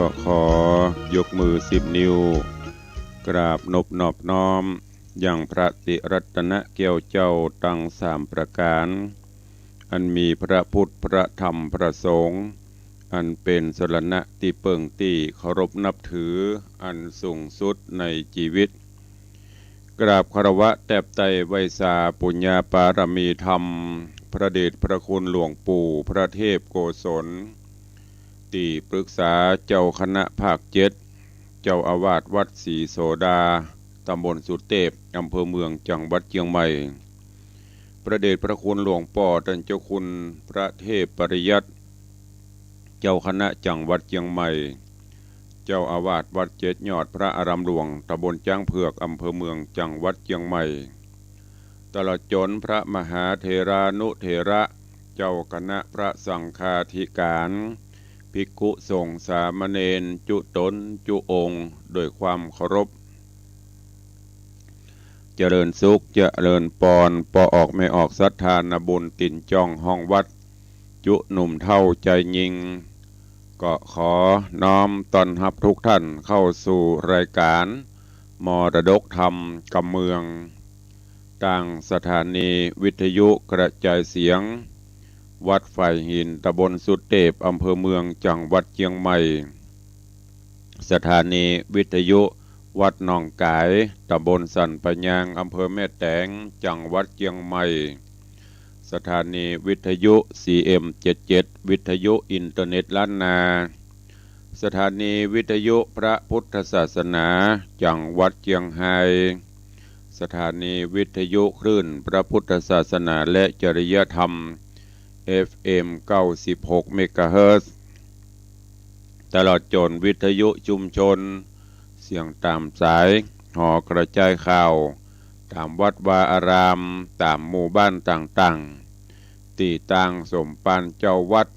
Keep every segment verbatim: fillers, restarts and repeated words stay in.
ก็ขอยกมือสิบนิ้ว กราบนบนอบน้อม ยังพระติรัตนแก้วเจ้าตังสามประก๋าน อันมีพระพุทธ พระธรรม พระสงฆ์ อันเป๋นสรณะตี้เปิ้งตี้เคารพนับถืออันสูงสุดในจีวิต กราบคารวะแตบไต้ไหว้สาปุญญาปารมีธรรม พระเดชพระคุณหลวงปู่พระเทพโกศล ตี้ปรึกษาเจ้าคณะภาคเจ็ด เจ้าอาวาสวัดศรีโสดา ตำบลสุเตพ อำเภอเมือง จังหวัดเจียงใหม่ พระเดชพระคุณหลวงป้อต้านเจ้าคุณพระเทพปริยัติ เจ้าคณะจังหวัดเจียงใหม่ เจ้าอาวาสวัดเจ็ดยอดพระอารามหลวง ตำบลจ๊างเผือก อำเภอเมือง จังหวัดเจียงใหม่ ตลอดจ๋นพระมหาเถรานุเถระ เจ้าคณะพระสังฆาธิการ ภิกขุสงฆ์สามเณร จุ๊ต๋นจุ๊องค์ โดยความเคารพ เจริญสุข เจริญปอน ป้อออกแม่ออกศรัทธานาบุญตี๋นจ้องฮ้องวัด จุหนุ่มเฒ่าใจ๋ญิง ก็ขอน้อมต้อนฮับทุกท่านเข้าสู่รายก๋านมรดกธรรมกำเมือง ตางสถานีวิทยุกระจายเสียง วัดฝายหิน ตำบลสุเตพ อำเภอเมือง จังหวัดเจียงใหม่ สถานีวิทยุวัดหนองก๋าย ตำบลสันป่ายาง อำเภอแม่แตง จังหวัดเจียงใหม่ สถานีวิทยุ ซีเอ็มเจ็ดเจ็ด วิทยุอินเทอร์เน็ตล้านนา สถานีวิทยุพระพุทธศาสนา จังหวัดเจียงฮาย สถานีวิทยุคลื่นพระพุทธศาสนาและจริยธรรม เอฟเอ็มเก้าสิบหกเมกะเฮิรตซ์ ตลอดจ๋นวิทยุชุมชน เสียงต๋ามสาย หอกระจายข่าว ต๋ามวัดวาอาราม ต๋ามหมู่บ้านต่างๆ ตี้ตางสมภารเจ้าวัด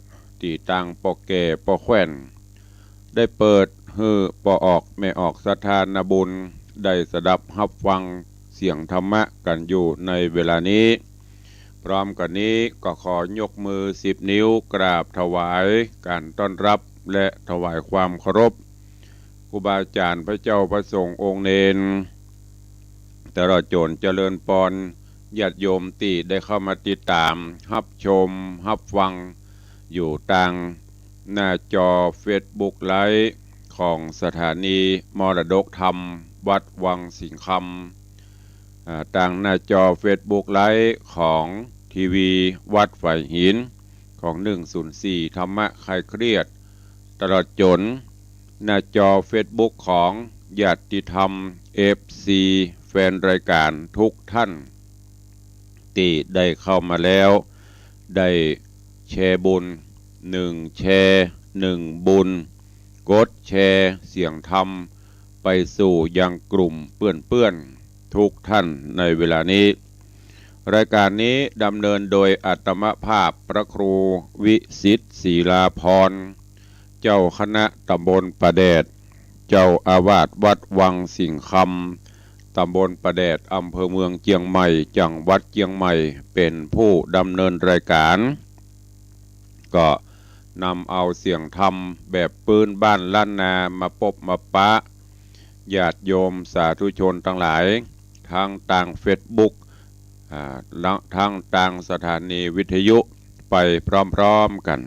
ตี้ตางป้อแก่ป้อแคว่น ได้เปิดหื้อป้อออกแม่ออกศรัทธานาบุญ ได้สดับฮับฟังเสียงธรรมะกั๋นอยู่ในเวลานี้ พร้อมกั๋นนี้ก็ขอยกมือสิบนิ้วกราบถวายก๋านต้อนฮับ และถวายความเคารพ ครูบาอาจ๋ารย์ พระเจ้าพระสงฆ์องค์เณร ตลอดจ๋นเจริญปอน ญาติโยมตี้ได้เข้ามาติดต๋าม ฮับชม ฮับฟัง อยู่ตางหน้าจอเฟซบุ๊กไลฟ์ของสถานีมรดกธรรมวัดวังสิงห์คำ อ่า ตางหน้าจอเฟซบุ๊กไลฟ์ของทีวีวัดฝายหิน ของหนึ่งศูนย์สี่ธรรมะคลายเครียด ตลอดจ๋นหน้าจอเฟซบุ๊กของญาติธรรม เอฟซี แฟนรายก๋านทุกท่าน ตี้ได้เข้ามาแล้ว ได้แชร์บุญ หนึ่งแชร์ หนึ่งบุญ กดแชร์เสียงธรรม ไปสู่ยังกลุ่มเปื้อนๆ ทุกท่านในเวลานี้ รายก๋านนี้ดำเนินโดยอาตมาภาพพระครูวิสิทธิ์ ศิลาภรณ์ เจ้าคณะตำบลป่าแดด เจ้าอาวาสวัดวังสิงห์คำ ตำบลป่าแดด อำเภอเมืองเจียงใหม่ จังหวัดเจียงใหม่ เป๋นผู้ดำเนินรายก๋าน ก็นำเอาเสียงธรรมแบบปื๊นบ้านล้านนามาปบมาปะ ญาติโยมสาธุชนตังหลาย ตึงตางเฟซบุ๊ก อ่า และตึงตางสถานีวิทยุไปพร้อมๆ กั๋น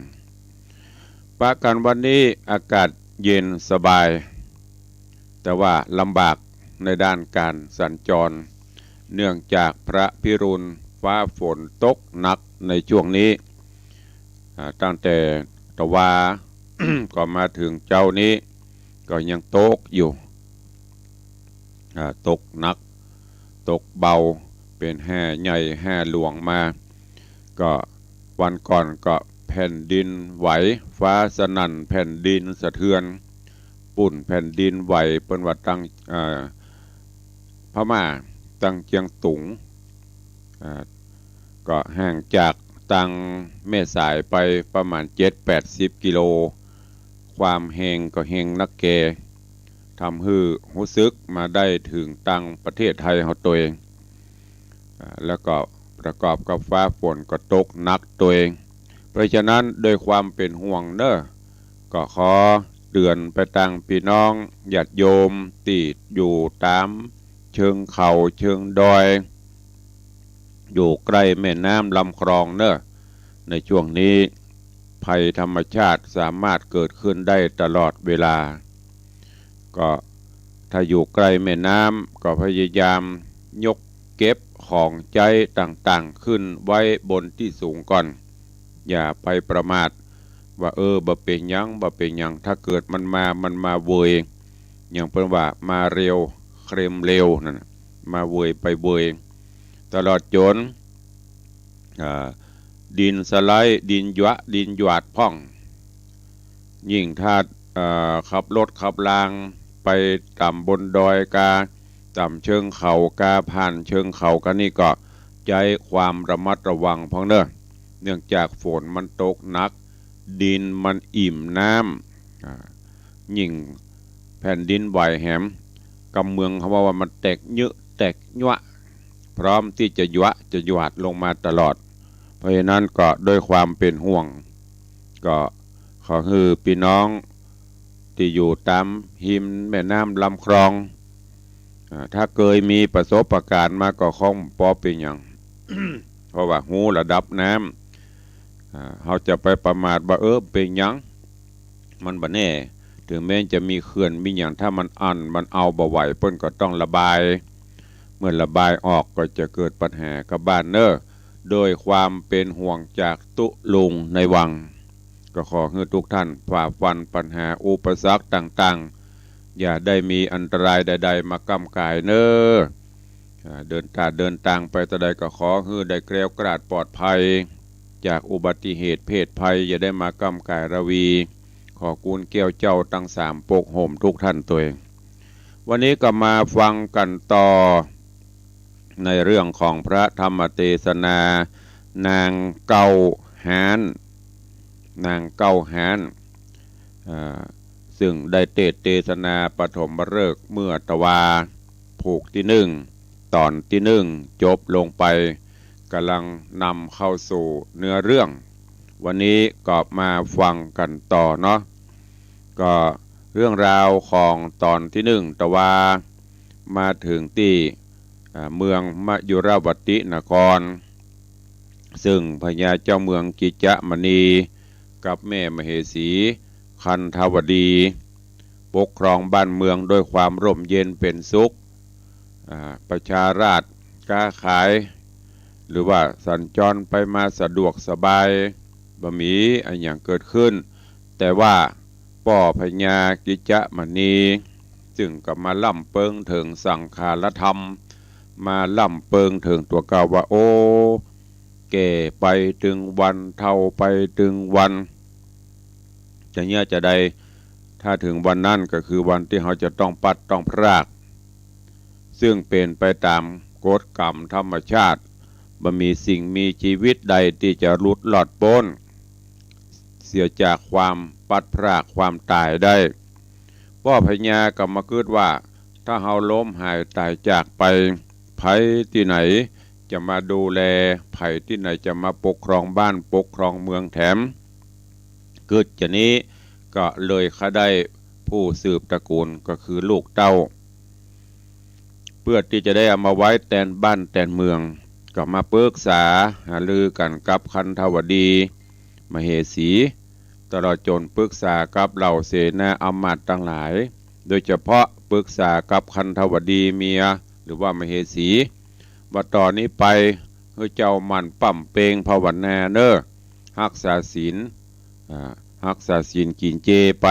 ปะกั๋นวันนี้อากาศเย็นสบาย แต่ว่าลำบากในด้านก๋านสัญจร เนื่องจากพระพิรุณ ฟ้าฝนตกหนักในช่วงนี้ อ่า ตั้งแต่ตะวา ก็มาเถิงเจ๊านี้ ก็ยังตกอยู่ อ่า ตกหนัก ตกเบา เป๋นแห่ใหญ่แห่หลวงมา ก็วันก่อนก็แผ่นดินไหว ฟ้าสนั่น แผ่นดินสะเทือน ปุ้นแผ่นดินไหว เปิ้นว่าตัง อ่า พม่า ตังเจียงตุง อ่า ก็ห่างจากตังแม่สายไปประมาณเจ็ดแปดสิบกิโล ความแฮงก็แฮงนักแก่ ทำหื้อฮู้สึกมาได้เถิงตังประเทศไทยเฮาตวย อ่า แล้วก็ประกอบกับฟ้าฝนก็ตกหนักตวย เพราะฉะนั้นด้วยความเป๋นห่วงเน่อ ก็ขอเตื๋อนไปตังปี้น้องญาติโยมตี้อยู่ต๋ามเชิงเขาเชิงดอย อยู่ใก้แม่น้ำลำคลองเน่อ ในช่วงนี้ภัยธรรมชาติสามารถเกิดขึ้นได้ตลอดเวลา ก็ถ้าอยู่ใก้แม่น้ำก็พยายามยกเก็บของใจ๊ต่างๆ ขึ้นไว้บนตี้สูงก่อน อย่าไปประมาทว่า เออ บ่เป๋นหยัง บ่เป๋นหยัง ถ้าเกิดมันมา มันมาเวย อย่างเปิ้นว่ามาเร็วเคลมเร็วนั่นน่ะ มาเวยไปเวย ตลอดจ๋น อ่า ดินสไลด์ ดินหยวะ ดินหยาดพ่อง ยิ่งถ้า เอ่อ ขับรถขับรางไปต๋ามบนดอยกา ต๋ามเชิงเขากา ผ่านเชิงเขากานี่ก็ใจ๊ความระมัดระวังพ่องเน่อ เนื่องจากฝนมันตกหนัก ดินมันอิ่มน้ำ อ่า ยิ่งแผ่นดินไหวแหม กำเมืองเขาว่า ว่ามันแตกเยอะแตกยวะ พร้อมตี้จะหยวะจะหยวาดลงมาตลอด เพราะฉะนั้นก็ด้วยความเป๋นห่วง ก็ขอหื้อปี้น้องตี้อยู่ต๋ามฮิมแม่น้ำลำคลอง อ่า ถ้าเกยมีประสบการณ์มาก็คงปอเป๋นหยัง เพราะว่าฮู้ระดับน้ำ อ่า เฮาจะไปประมาทว่า เออ เป๋นหยัง มันบ่แน่ ถึงแม้จะมีเขื่อนมีหยัง ถ้ามันอั้น มันเอาบ่ไหว เปิ้นก็ต้องระบาย เมื่อระบายออกก็จะเกิดปัญหากับบ้านเน้อ โดยความเป๋นห่วงจากตุ๊ลุงในวัง ก็ขอหื้อทุกท่านฝ่าฟันปัญหาอุปสรรคต่างๆ อย่าได้มีอันตรายใดๆ มาก้ำก๋ายเน้อ อ่า เดินตาเดินตางไปตะใดก็ขอหื้อได้แคล้วคลาดปลอดภัย จากอุบัติเหตุเพศภัย อย่าได้มาก้ำก๋ายราวี ขอกู๋นแก้วเจ้าตังสามปกโฮมทุกท่านตวย วันนี้ก็มาฟังกั๋นต่อ ในเรื่องของพระธรรมเตสนา นางเก๊าฮ้าน นางเก๊าฮ้าน อ่า ซึ่งได้เตสน์เตสนาปฐมฤกษ์เมื่อตะวา ผูกตี้นึ่ง ต๋อนตี้นึ่ง จบลงไป ก่ำลังนำเข้าสู่เนื้อเรื่อง วันนี้ก็มาฟังกั๋นต่อเนาะ ก็เรื่องราวของต๋อนตี้นึ่งตะวา มาเถิงตี้ อ่า เมืองมยุรวตินคร ซึ่งพญาเจ้าเมืองกิจจมณี กับแม่มเหสี คันธวดี ปกครองบ้านเมืองด้วยความร่มเย็นเป๋นสุข อ่า ประชาราษฎร์ ก๊าขาย หรือว่าสัญจรไปมาสะดวกสบาย บ่มีอะหยังเกิดขึ้น แต่ว่าป้อพญากิจจมณี ซึ่งก็มาล่ำเปิงเถิงสังขารธรรม มาล่ำเปิงเถิงตั๋วเก่าว่า โอ้ แก่ไปตึงวัน เฒ่าไปตึงวัน จะเยียะจาใด ถ้าเถิงวันนั้นก็คือวันตี้เฮาจะต้องพลัดต้องพราก ซึ่งเป๋นไปต๋ามกฎกรรมธรรมชาติ บ่มีสิ่งมีจีวิตใดตี้จะหลุดรอดป๊น เสียจากความพลัดพรากความต๋ายได้ ป้อพญาก็มากึ๊ดว่า ถ้าเฮาล้มหายต๋ายจากไป ใผตี้ไหนจะมาดูแล ใผตี้ไหนจะมาปกครองบ้านปกครองเมืองแถม กึ๊ดจานี้ก็เลยใค่ได้ผู้สืบตระกูลก็คือลูกเต้า เปื้อตี้จะได้เอามาไว้แตนบ้านแตนเมือง ก็มาปึกษาหารือกั๋นกับคันธวดี มเหสี ตลอดจ๋นปึกษากับเหล่าเสนาอำมาตย์ตังหลาย โดยเฉพาะปึกษากับคันธวดีเมีย หรือว่ามเหสี ว่าต่อนี้ไปหื้อเจ้าหมั่นปร่ำเปรงภาวนาเน้อ ฮักษาศีล อ่า ฮักษาศีลกิ๋นเจไป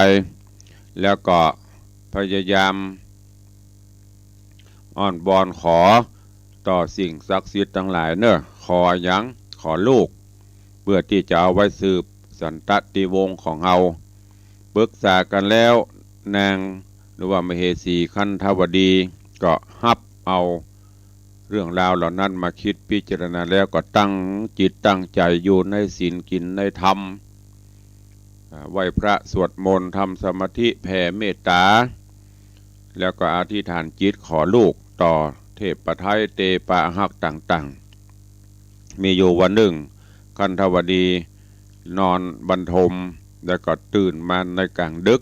แล้วก็พยายามอ้อนวอนขอต่อสิ่งศักดิ์สิทธิ์ตังหลายเน้อ ขอหยัง ขอลูก เปื้อตี้จะเอาไว้สืบสันตติวงศ์ของเฮา ปึกษากั๋นแล้ว นางหรือว่ามเหสีคันธวดีก็ฮับเอาเรื่องราวเหล่านั้นมาคิดพิจารณาแล้วก็ตั้งจิตตั้งใจ๋อยู่ในศีลกิ๋นในธรรม อ่า ไหว้พระสวดมนต์ทำสมาธิแผ่เมตต๋า แล้วก็อธิษฐานจิตขอลูกต่อเทพไทยเตปาอารักษ์ต่างๆ มีอยู่วันนึ่ง คันธวดีนอนบรรทม แล้วก็ตื่นมาในก๋างดึก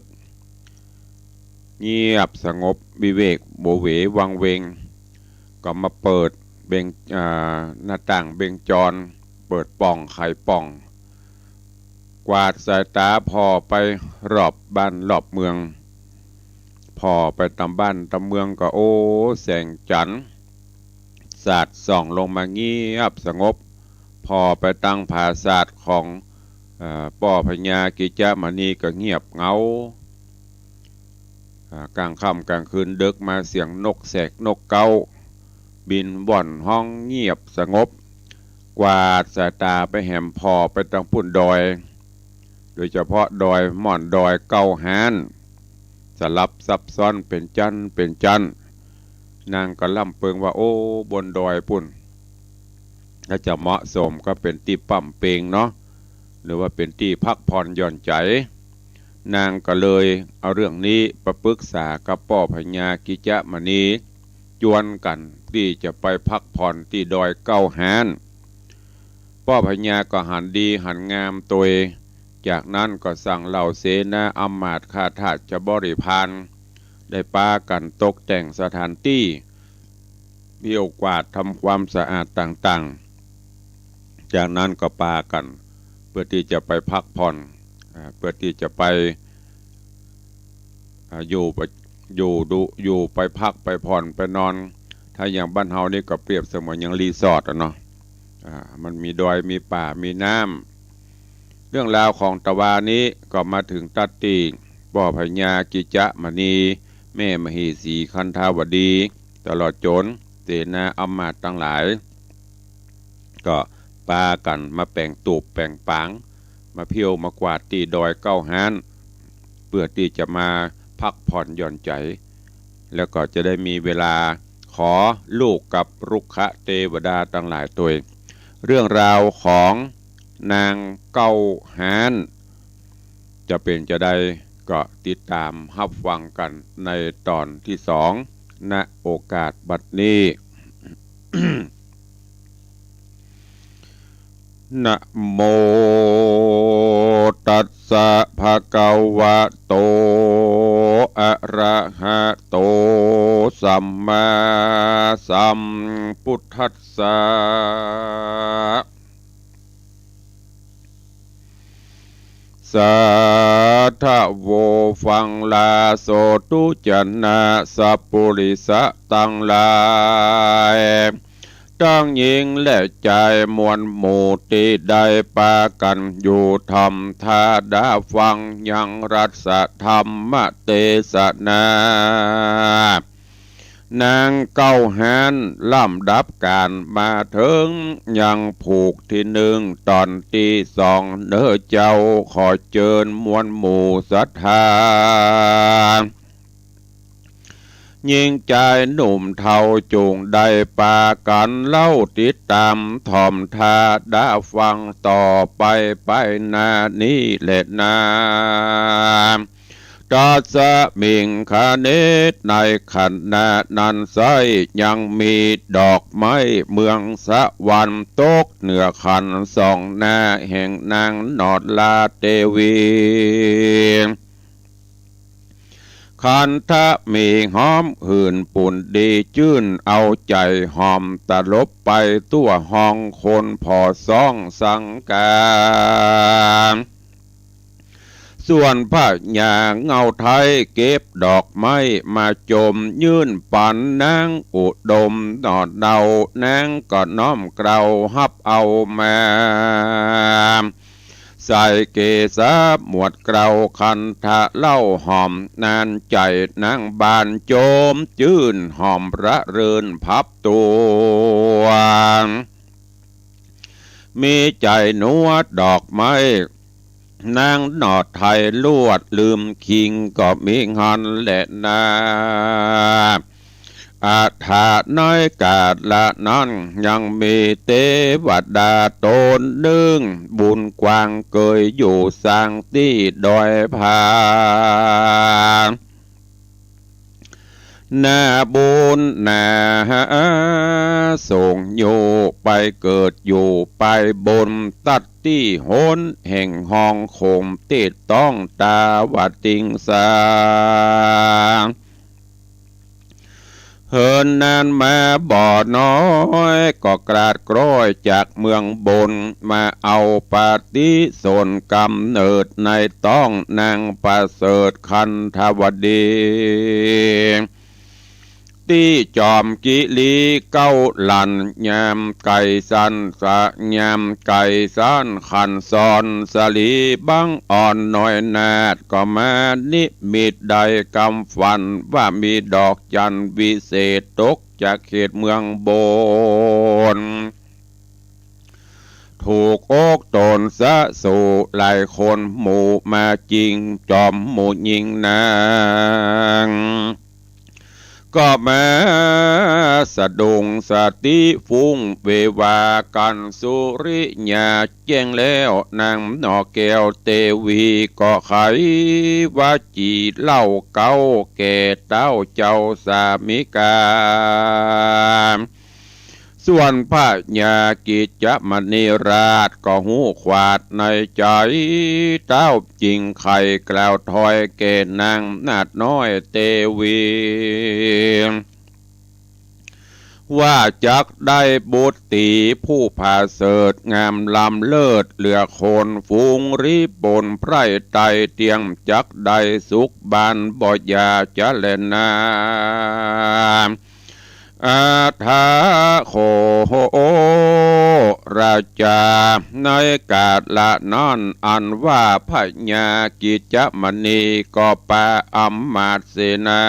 เงียบสงบวิเวกโวเววังเวง ก็มาเปิดเบง อ่า หน้าต่างเบงจร เปิดป่องไขป่อง กวาดสายต๋าผ่อไปรอบบ้านรอบเมือง ผ่อไปต๋ามบ้านต๋ามเมืองก็ โอ้ แสงจั๋นทร์สาดส่องลงมาเงียบสงบ ผ่อไปตางผาสาทของ เอ่อ ป้อพญากิจจมณีก็เงียบเหงา อ่า ก๋างค่ำก๋างคืนเดิ็กมาเสียงนกแสกนกเก๊าบินว่อนฮ้องเงียบสงบ กวาดสายต๋าไปแหมผ่อไปตางปุ้นดอย โดยเฉพาะดอยม่อนดอยเก๊าฮ้าน สลับซับซ้อนเป๋นจั้นเป๋นจั้น นางก็ล่ำเปิงว่า โอ้ บนดอยปุ้น ถ้าจะเหมาะสมก็เป๋นตี้ปร่ำเปงเนาะ หรือว่าเป๋นตี้พักผ่อนหย่อนใจ๋ นางก็เลยเอาเรื่องนี้ไปปึกษากับป้อพญากิจจมณี จวนกั๋นตี้จะไปพักผ่อนตี้ดอยเก๊าฮ้าน ป้อพญาก็หันดีหันงามตวย จากนั้นก็สั่งเหล่าเสนาอำมาตย์ข้าทาสบริพาร ได้ปากั๋นตกแต่งสถานตี้ เผี้ยวกวาดทำความสะอาดต่างๆ จากนั้นก็ปากั๋นเปื้อตี้จะไปพักผ่อน อ่า เปื้อตี้จะไป อ่า อยู่ไป อยู่ดู อยู่ไปพักไปผ่อนไปนอน ถ้าอย่างบ้านเฮานี่ก็เปรียบเสมือนอย่างรีสอร์ทอะเนาะ อ่า มันมีดอยมีป่ามีน้ำ เรื่องราวของตะวานี้ก็มาเถิงตั๊ดตี้ป้อพญากิจจมณี แม่มเหสีคันธาวดี ตลอดจ๋นเสนาอำมาตย์ตังหลาย ก็ปากั๋นมาแป๋งตูบแป๋งป๋าง มาเผี้ยวมากวาดตี้ดอยเก๊าฮ้าน เปื้อตี้จะมาพักผ่อนหย่อนใจ๋ แล้วก็จะได้มีเวลาขอลูกกับรุกขเตวดาตังหลายตวย เรื่องราวของนางเก๊าฮ้าน จะเป๋นจาใด ก็ติดต๋ามฮับฟังกั๋นในต๋อนตี้สอง ณ โอกาสบัดนี้ นะโมตัสสะ ภะคะวะโต อะระหะโต สัมมาสัมพุทธัสสะ สาธะโว ฟังลาโสธุ จะนะสัปปุริสะตังหลาย ตังญิงและจายมวลหมู่ตี้ได้ปากั๋นอยู่ถ่อมถ้าดาฟังยังรัสธรรมเตสนา นางเก๊าฮ้าน ลำดับก๋านมาเถิงยังผูกตี้นึ่งต๋อนตี้สอง เน่อเจ้า ขอเจิญมวลหมู่ศรัทธา ญิงจายหนุ่มเฒ่าจุ่งได้ปากั๋นเล่าติดต๋ามถ่อมถ้าดาฟังต่อไปไปหน้านี้แลนา ตัสสมิง ขณะในขณะนั้นไส้ยังมีดอกไม้เมืองสะหวันตกเหนือขันสองหน้าแห่งนางหนอดลาเตวี ขันธะมีหอมหื่นปุ่นดีจื้นเอาใจ๋หอมตลบไปทั่วห้องคนผ่อส่องสังกา ส่วนพญาเงาไทยเก็บดอกไม้มาจมยื่นปันนางอุดมหนอดเดา นางก็น้อมเกล้าฮับเอามา ใส่เกศาหมวดเกล้าขันธะเล่าหอมนานใจ๋นางบานโจมจื้นหอมระเริงพับตัว มีใจ๋นวดดอกไม้ นางหนอดไทยลวดลืมคิงก็มีหันแลนา อาถรรพ์ในกาละนั้นยังมีเตวดาต๋นนึ่ง บุญกว้างเกยอยู่สร้างตี้ดอยผา นาบุญนาสงอยู่ไปเกิดอยู่ไปบนตัดตี้หนแห่งห้องโขงติดต้องตาวติงสา เหินนานมาบ่น้อยก็กราดกร้อยจากเมืองบนมาเอาปฏิสนธิกำเนิดในต้องนางประเสริฐคันธวดี ตี้จอมกิรีเก๊าหลั่นยามไก๋สั้นสะ ยามไก๋สั้นขันสอนสลีบังอ่อนน้อยนาฏก็มานิมิตได้กำฝันว่ามีดอกจันทร์วิเศษตกจากเขตเมืองบน ถูกอกต๋นสะสู่หลายคนหมู่มาจิงจอมหมู่ญิงนาง ก็มาสะดุ้งสติฟุ้งเววากั๋นสุริยาแจ้งแล้ว นางหน่อแก้วเตวีก็ไขว่าจี๋เล่าเก๊าแก่เต้าเจ้าสามิกา ส่วนพญากิจจมณีราชก็ฮู้ขวาดในใจ๋ เต้าจึงไขกล่าวถอยแก่นางนาฏน้อยเตวี ว่าจักได้บุตรีผู้ผาเสริฐงามล้ำเลิศเหลือคน ฝูงริบนไพร่ไตร่เตียง จักได้สุขบานบ่อย่าจะแลนา อาถาโข ราชา ในกาละนั้นอันว่าพญากิจจมณีก็ปาอำมาตย์เสนา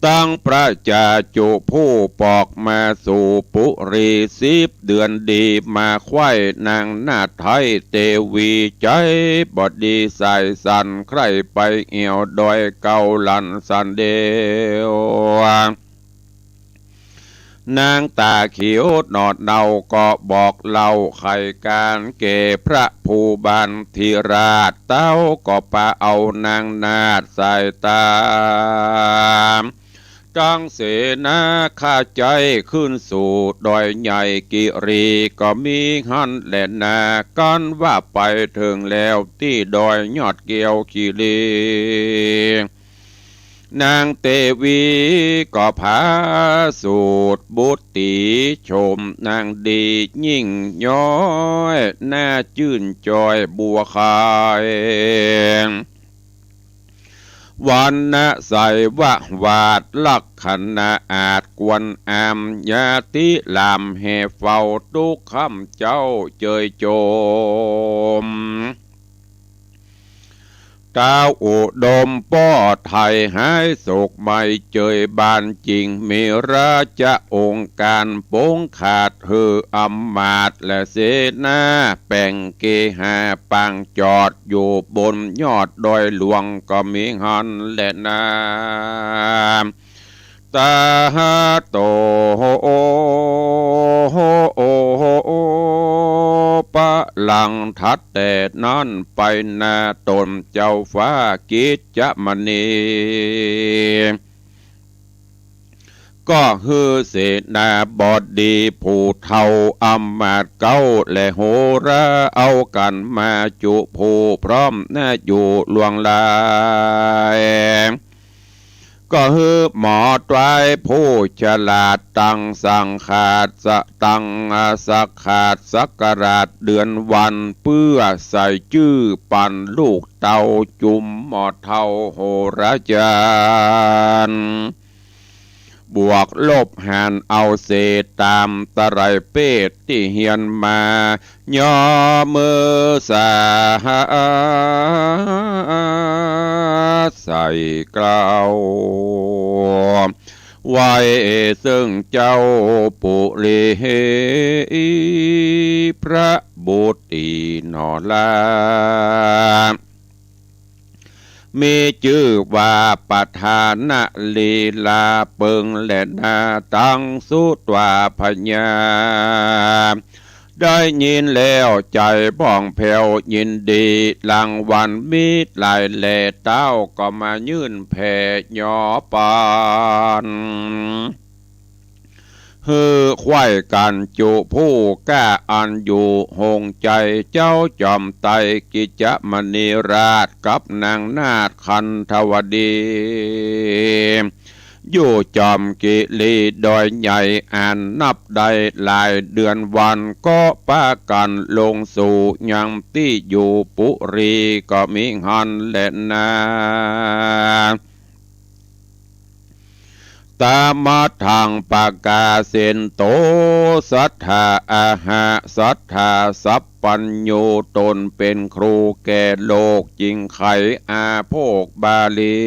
ตังประจาจุผู้ปอกมาสู่ปุรี สิบเดือนดีมาใคว่นางนาฏไทยเตวี ใจ๋บ่ดีสายสั่นใคร่ไปแอ่วดอยเก๊าลันสันเดียว นางต๋าเขียวหนอดเนาก็บอกเล่าไขก๋านแก่พระภูบาลทิราช เต้าก็ปาเอานางนาฏสายต๋า ตังเสนาข้าใจ๊ขึ้นสู่ดอยใหญ่กิรีก็มีหั้นแลนา กั๋นว่าไปเถิงแล้วตี้ดอยยอดแก้วกิรี นางเตวีก็ผาสูตรบุตรีชมนางดียิ่งย้อย หน้าจื้นจ้อยบัวขาย วรรณะใสวะหวาด ลักขณะอาจกวนอาม ญาติหลามแห่เฝ้า ตุ๊กค่ำเจ๊าเจยโจม ต๋าอุดมป้อไถ่หายโศกไหม้ เจยบานจิ่งมีราชองค์ก๋าน ปงขาดหื้ออำมาตย์และเสนา แป๋งเกหาปางจอด อยู่บนยอดดอยหลวงก็มีหั้นแลนา ตาโต ปะหลังถัดแต่นั้นไปนา ต๋นเจ้าฟ้ากิจจมณี ก็หื้อเสนาบดีผู้เฒ่าอำมาตย์เก๊า และโหราเอากั๋นมาจุผู้พร้อมหน้าอยู่ล่วงหลาย ก็หื้อหมอตวยผู้ฉลาดตั้งสังขาดสะ ตั้งสักขาดศักราชเดือนวัน เปื้อใส่จื้อปันลูกเต้าจุมหมอเฒ่าโหราจารย์ บวกลบหารเอาเศษต๋ามตะไลเปตตี้เฮียนมา ย่อมือสาใส่เกล้า ไหว้ซึ่งเจ้าปุรีพระบุตรีหนอลา มีจื้อว่าประธานลีลาเปิงแลนา ตังสุตวาพญา ได้ยินแล้วใจ๋ผ่องแผ้วยินดี รางวัลมีหลายแล เต้าก็มายื่นแผ่หยอปัน หื้อใคว่กั๋นจุผู้กล้าอันอยู่หงใจ๋ เจ้าจอมไตรกิจจมณีราชกับนางนาฏขันธวดี อยู่จอมกิรีดอยใหญ่อันนับได้หลายเดือนวัน ก็ปากั๋นลงสู่ยังตี้อยู่ปุรีก็มีหั้นแลนา ตามัทธังปะกาเสนโต สัตถาอาหะ สัตถาสัพพัญญู ต๋นเป๋นครูแก่โลก จึงไขอาโภคบาลี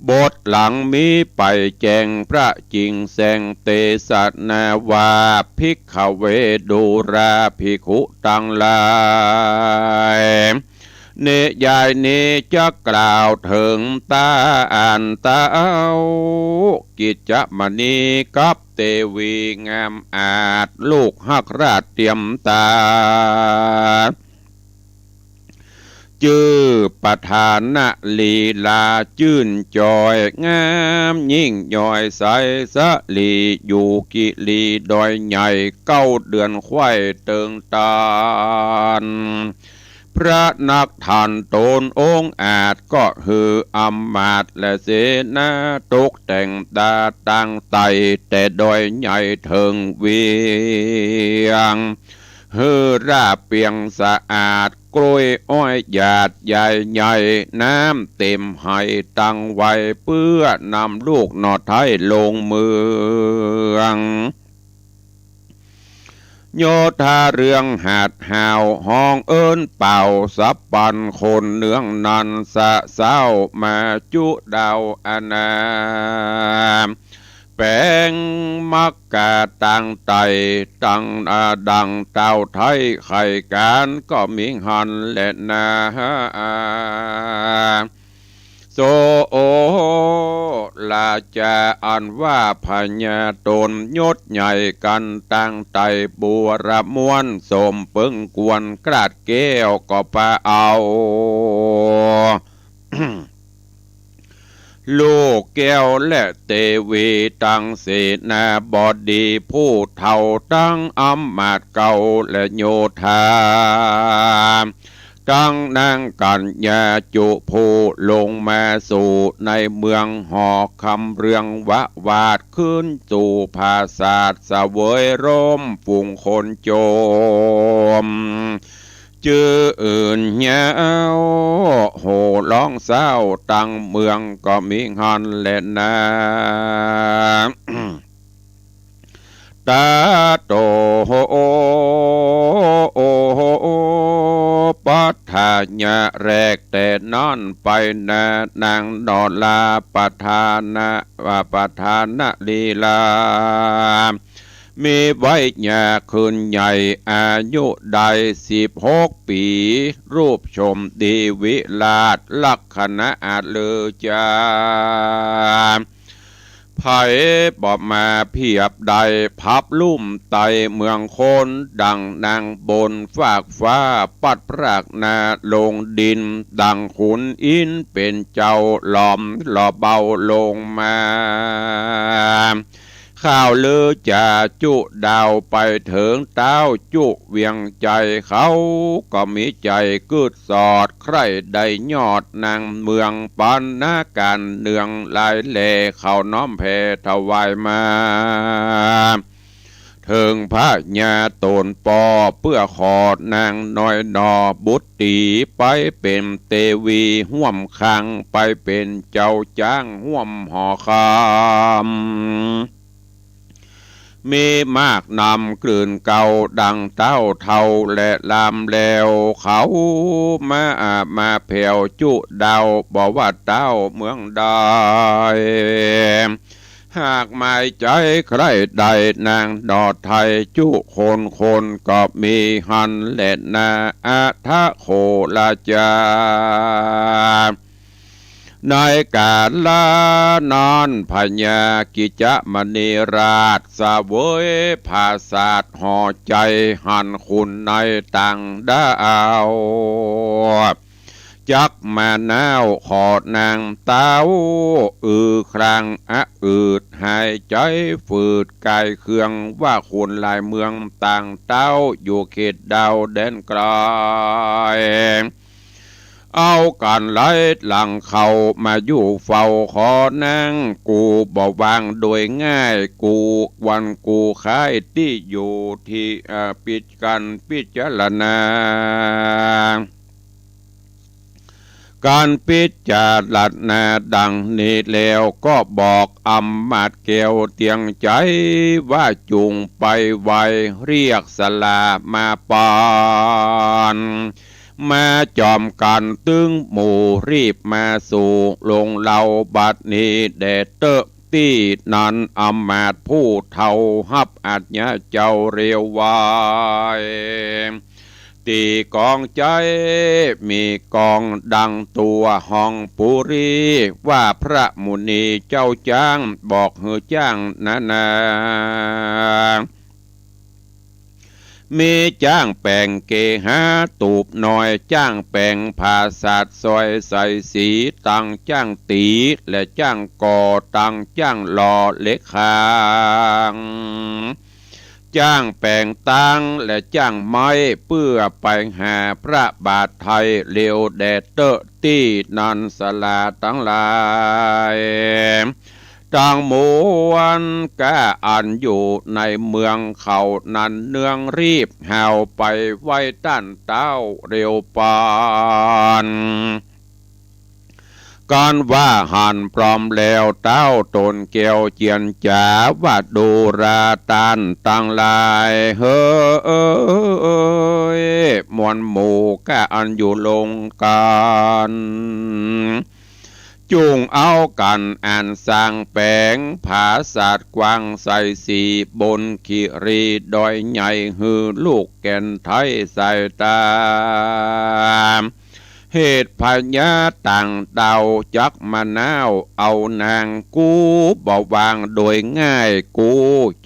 บทหลังมีไปแจ้งพระจิ่งแสงเตสนาว่า ภิกขเวดูราภิกขุตังหลาย นิยายนี้จะกล่าวเถิงต้านเต้า กิจจมณีกับเตวีงามอาจ ลูกฮักราชเตียมตา จื้อปทานลีลาจื้นจอย งามยิ่งยอยใสสะหลี อยู่กิลีดอยใหญ่ เก๊าเดือนไขว้เติงตาน พระนักธานต๋นองค์อาจ ก็หื้ออำมาตย์และเสนา ตกแต่งตาตางไต่ แต่ดอยใหญ่เถิงเวียง หื้อราบเปียงสะอาด กล้วยอ้อยหยาดใหญ่ใหญ่ น้ำเต็มไหตังไว้ เปื้อนำลูกหน่อไท้ลงเมือง โยธาเรืองหาดหาว ฮ้องเอิ้นเป่าสับปัน คนเนืองนันสะเซ้า มาจุดาวอาณา แป๋งมักกาตางไต่ ตัง อ่า ดังเต้าไท้ใค่ก๋าน ก็มีหั้นแลนา โส โอ ราจา อันว่าพญาต๋นยศใหญ่กั๋นตางไต่ บัวระม้วนสมเปิงกวน กราดแก้วก็ปาเอา ลูกแก้วและเตวี ตังเสนาบดีผู้เฒ่า ตังอำมาตย์เก่าและโยธา ตังนางกัญญาจุผู้ลงมาสู่ในเมืองหอคำเรืองวะวาด ขึ้นสู่ผาสาทเสวยร่มฝูงคนโจม จื้ออื่นยาว โห่ฮ้องเศร้าตังเมือง ก็มีหั้นแลนา ตาโต โอ ปัฏฐานะ แรกแต่นั้นไปนา นางนอราปทานะ ปทานลีลา มีวัยยาขึ้นใหญ่ อายุได้สิบหกปี๋ รูปโฉมดีวิราช ลักขณะอาจเลิศจา ใผบ่มาเปียบได้ พับลุ่มไต่เมืองคน ดั่งนางบนฟากฟ้า ปัดพรากนาลงดิน ดั่งขุนอินทร์เป๋นเจ้า หลอมหล่อเบาลงมา ข่าวลือจ่าจุดาวไปเถิงต๊าวจุเวียงใจ๋ เขาก็มีใจ๋กึ๊ดสอด ใคร่ได้ยอดนางเมือง ปันนาก๋านเนืองหลายแล เขาน้อมแผ่ถวายมา เถิงพญาต๋นป้อ เปื้อขอนางน้อยหน่อบุตรี ไปเป๋นเตวีฮ่วมคัง ไปเป๋นเจ้าจ๊างฮ่วมหอคำ มีมากนำกลืนเก่า ดั่งเต้าเฒ่าและลามแล้ว เขามาอาบมาแผ่วจุดาว บ่ว่าเต้าเมืองใด หากหมายใจ๋ใคร่ได้นางหน่อไท้ จุคนคนก็มีหั้นแลนา อัฏฐโขราจา ในกาละนั้น พญากิจจมณีราช เสวยผาสาทหอใจ๋ หันขุนนายต่างด้าว จักมาน้าวขอนางเต้า อือครางอะอืด หายใจ๋ฝืดกายเคือง ว่าขุนหลายเมืองต่างเต้า อยู่เขตดาวแดนไก๋ เอาก๋านไล่หลังเข้ามาอยู่เฝ้าขอนาง กูบ่วางโดยง่าย กูวันกูคายตี้อยู่ตี้ เอ่อ ปิด ก๋านพิจารณา ก๋านพิจารณาดังนี้แล้ว ก็บอกอำมาตย์แก้วเตียงใจ๋ ว่าจุ่งไปไหว้เรียกสลามาปาน มาจอมกั๋นตึงหมู่ รีบมาสู่โฮงเฮาบัดนี้แด่เต๊อะ ตี้นั้นอำมาตย์ผู้เฒ่า ฮับอาญาเจ้าเร็วไว ตี้กองใจ๊ มีกองดังตั๋วฮองปุรี ว่าพระมุนีเจ้าจ๊าง บอกหื้อจ๊างนานา มีจ๊างแป๋งเกหาตูบน้อย จ๊างแป๋งผาสาทสอยใส่สี ตังจ๊างตี๋ และจ๊างก่อ ตังจ๊างหล่อเหล็กขาง จ๊างแป๋งตาง และจ๊างไม้ เปื้อไปหาพระบาทไทย เร็วแด่เต๊อะ ตี้นันสลาตังหลาย ตังมวลก้าอันอยู่ในเมืองเขานั้น เนืองรีบหาวไปไหว้ต้านเต้าเร็วปาน กันว่าหันพร้อมแล้ว เต้าต๋นแก้วเจียรจ๋า ว่าดูราต้านตังหลาย เฮ้ย มวลหมู่ก้าอันอยู่ลงกั๋น จุ่งเอากั๋นอันสร้างแป๋งผาสาทกว้างใส่สี บนคิรีดอยใหญ่ หื้อลูกแก่นไทยสายต๋า เหตุพญาต่างดาวจักมาหนาวเอานาง กูบ่วางโดยง่าย กู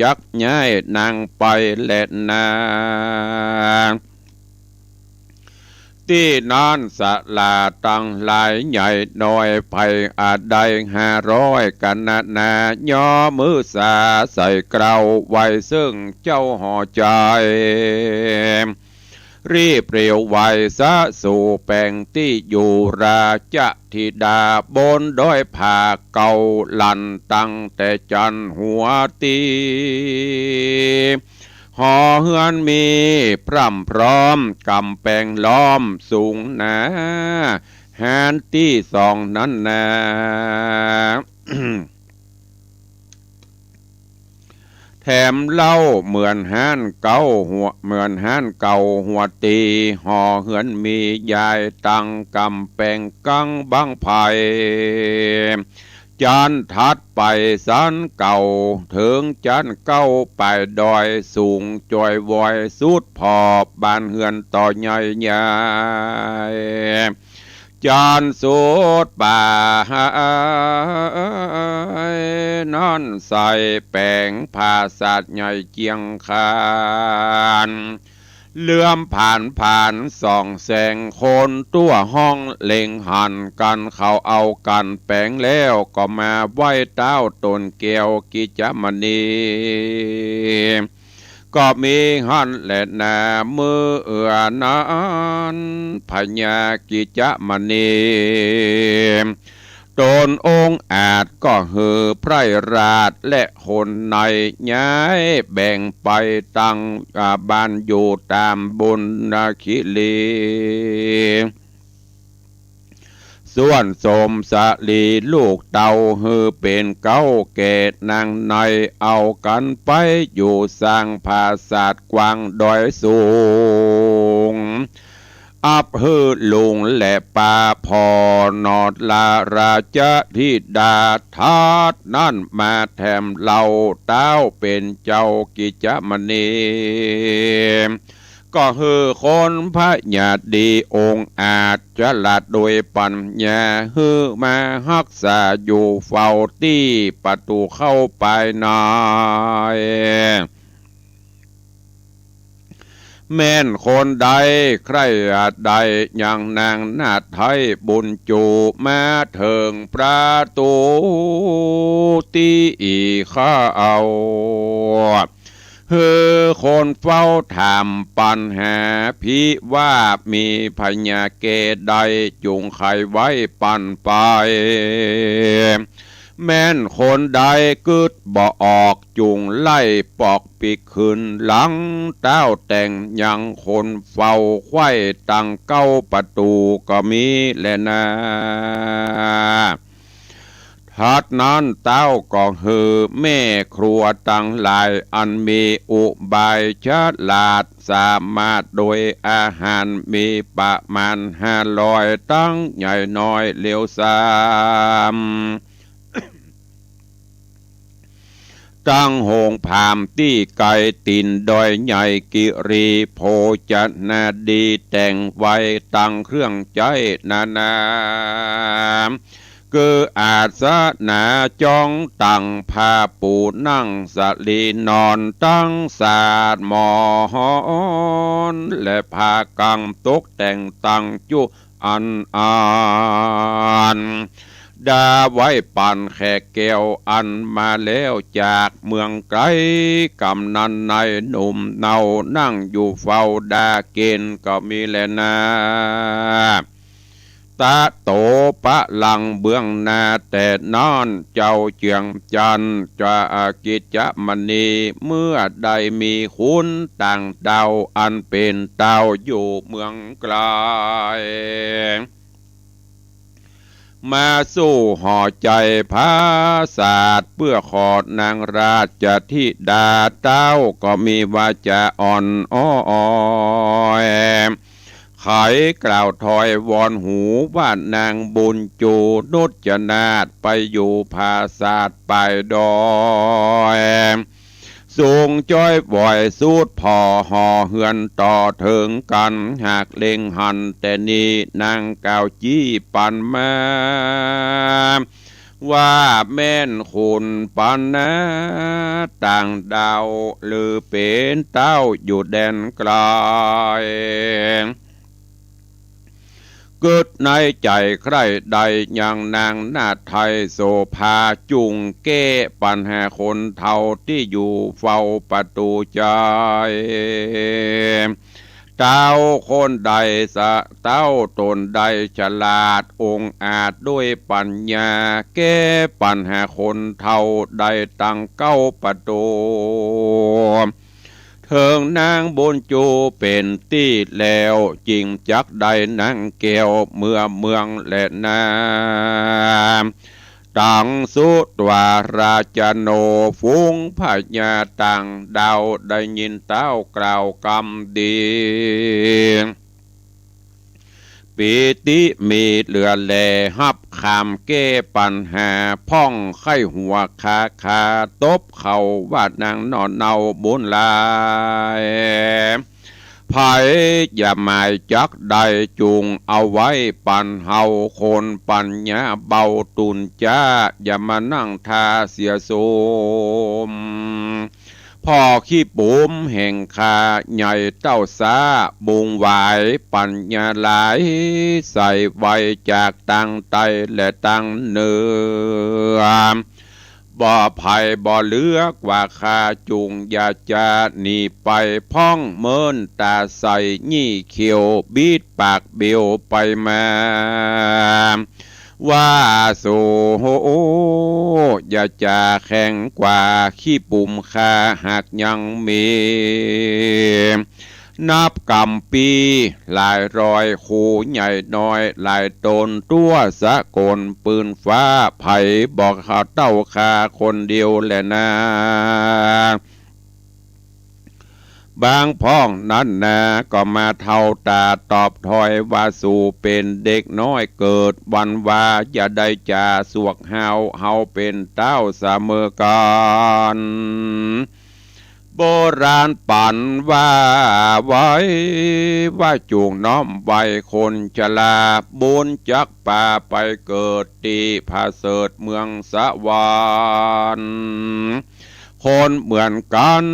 จักย้ายนางไปแลนา ตี้นั้นสลาตังหลายใหญ่น้อย ไผอาจได้ห้าร้อยกั๋นนานา ย่อมือสาใส่เกล้า ไหว้เซิ่งเจ้าหอใจ๋ รีบเร็วไวสะสู่แป๋งตี้อยู่ ราชธิดาบนดอยผาเก่า ลั่นตั้งแต่จันหัวตี้ หอเฮือนมีพร่ำพร้อม ก๋ำแป๋งล้อมสูงหนา ฮานตี้สองนั้นนา แถมเล่าเหมือนฮานเก่าหัว เหมือนฮานเก่าหัวตี้ หอเฮือนมียายตั้งก๋ำแป๋งกั๋งบั้งไฟ จั๊นถัดไปสันเก่า เถิงจั๊นเก้าปลายดอย สูงจอยว้อยสุดผ่อ บ้านเฮือนต่อใหญ่ใหญ่ จั๊นสุดปายนั้นใส่แป๋งผาสาทใหญ่เจียงคาน เหลือมผานผานส่องแสง คนตั้วห้องเล็งหันกั๋น เขาเอากั๋นแป๋งแล้ว ก็มาไหว้เต้าต๋นแก้วกิจจมณี ก็มีหั้นแลนา เมื่อนั้นพญากิจจมณี ต๋นองอาจก็หื้อไพร่ราชและคนในย้ายแบ่งไปตั้ง อ่า บ้านอยู่ต๋ามบุญนาคิรี ส่วนสมสลีลูกเต้าหื้อเป๋นเก๊าแก่นางใน เอากั๋นไปอยู่สร้างผาสาทกว้างดอยสูง อับหื้อลุงและป้าผ่อหนอดลาราชธิดา ถัดนั้นมาแถมเล่าเต้าเป๋นเจ้ากิจจมณี ก็หื้อคนพญาดีองอาจฉลาดโดยปัญญา หื้อมาฮักษาอยู่เฝ้าตี้ประตู๋เข้าภายใน แม่นคนใดใคร่อยากได้อย่างนางนาฏไทยบุญจู๋ มาเถิงประตู๋ตี้เข้า หื้อคนเฝ้าถามปั๋นหา ภิว่ามีพญาแก่ใด จุ่งไขไว้ปั๋นไป แม่นคนใดกึ๊ดบ่ออก จุ่งไล่ปอกปิ๊กคืนหลัง เต้าแต่งยังคนเฝ้าไขว้ตั้งเก้าประตู๋ก็มีแลนา ถัดนั้นเต้าก็หื้อแม่ครัวตังหลายอันมีอุบายฉลาดสามารถโดยอาหารมีประมาณห้าร้อยตังใหญ่น้อยเหลียวสาม ตั้งโฮงผามตี้ไก๋ ตี๋นดอยใหญ่กิริ โภชนาดีแต่งไว้ ตังเครื่องใจ๊นานา คืออาสนะจ๊อง ตังผ้าปูนั่ง สะหลีนอน ตังสาดหมอน และผ้ากั๋งตกแต่งตังจุอันอัน ดาไว้ปันแขกแก้ว อันมาแล้วจากเมืองไก๋ กำนันนายหนุ่มเนา นั่งอยู่เฝ้าดากิ๋นก็มีแลนา ตะโตปะลังเบื้องหน้าแต่นาน เจ้าเจืองจันทร์ จากิจจมณี เมื่อได้มีคุณต่างดาว อันเป๋นเต้าอยู่เมืองไก๋ มาสู่หอใจ๋ผาสาท เปื้อขอนางราชธิดา เต้าก็มีวาจาอ่อนอ้อย ไขกล่าวถอยวอนหู ว่านางบุญจูนุชนาถ ไปอยู่ผาสาทป่ายดอย สูงจ้อยหวอยสุดผ่อ หอเฮือนต่อเถิงกั๋น หากเล็งหันแต่นี้ นางกล่าวจี้ปันมา ว่าแม่นคุณปันนา ต่างดาว หรือเป๋นเต้าอยู่แดนไก๋ กึ๊ดในใจ๋ใคร่ได้ยังนางนาฏไทยโสภา จุ่งแก้ปัญหาคนเฒ่าตี้อยู่เฝ้าประตู๋ใจ๋ เต้าคนใดสะ เต้าต๋นใดฉลาดองอาจด้วยปัญญา แก้ปัญหาคนเฒ่าได้ตังเก้าประตู๋ เถิงนางบุญจูเป๋นตี้แล้ว จึงจักได้นางแก้วเมือเมืองแลนา ตังสุตวาราจโน ฝูงพญาต่างดาว ได้ยินเต้ากล่าวกำดี ปีติมีเหลือแล ฮับคำแก้ปัญหา พ่องไข้หัวคา คาตบเขา ว่านางหน่อเนาบุญหลาย ใผอย่าหมายจักได้ จุ่งเอาไว้ปันเฮา คนปัญญาเบาตุนจ้า อย่ามานั่งท่าเสียสุม พ่อขี้ปุ๋มแห่งข้า ใหญ่เต้าซ้าบุงหวาย ปัญญาหลายใส่ไว จากตังใต้และตังเหนือ บ่ไผบ่เหลือกว่าข้า จุ่งอย่าจาหนีไป พ่องเมินต๋าใส ยี่เขียวบิดปากเบวไปมา ว่าสู อย่าจาแข็งกว่า ขี้ปุ๋มข้าหากยังมี นับกำปี้หลายร้อย คู่ใหญ่น้อยหลายต๋น ตั๋วสะกลปืนฟ้า ใผบ่เข้าเต้าข้าคนเดียวแลนา บางพ่องนั้นนา ก็มาเฒ่าต๋าตอบถอย ว่าสูเป๋นเด็กน้อยเกิดวันวา อย่าได้จาสวกห้าว เฮาเป๋นเต้าเสมอกั๋น โบราณปันว่าไว้ ว่าจุ่งน้อมไหว้คนชรา บุญจักปาไปเกิดตี้ผาเสริฐเมืองสวรรค์ คนเหมือนกั๋น